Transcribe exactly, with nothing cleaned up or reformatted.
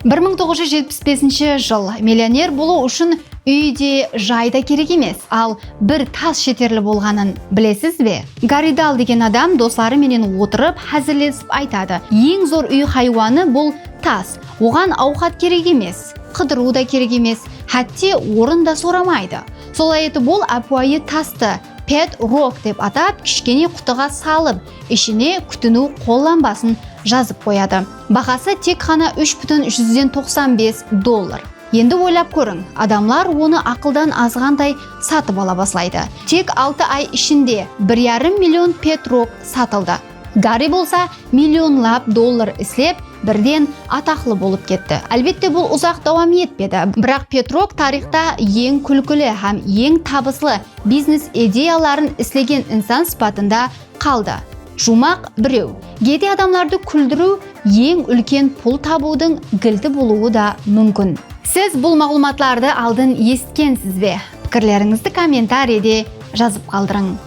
Bir mıń toǵız júz jetpis besinshi jıl. Millioner bolıw ushın úy de, jay da kerek emes, al bir tas jeterli bolǵanın bilesiz be? Garri Dal degen adam dosları menen otırıp, házillesip aytadı, eń zor úy haywanı bul tas. Oǵan awqat kerek emes, qıdırıw da kerek emes, hátte orın da soramaydı. Solay etip ol ápiwayı tastı Pet Rock dep atap, kishkene qutıǵa salıp, ishine kútiniw qollanbasın jazıp qoyadı. Bahası tek ǵana úsh pútin júzden toqsan bes dollar. Endi oylap kóriń, adamlar onı aqıldan azǵantay satıp ala baslaydı. Tek altı ay ishinde bir yarım million Pet Rock satıldı. Garri bolsa millionlap dollar islep, birden ataqlı bolıp ketti. Álbette, bul uzaq dawam etpedi. Biraq Pet Rock tariyxta eń kúlkili hám eń tabıslı biznes ideyaların islegen insan sıpatında qaldı. Juwmaq birew. Geyde adamlardı kúldiriw eń úlken pul tabıwdıń gilti bolıwı da múmkin. Siz bul maǵlıwmatlardı aldın esitkensiz be? Pikirlerińizdi kommentariyde jazıp qaldırıń.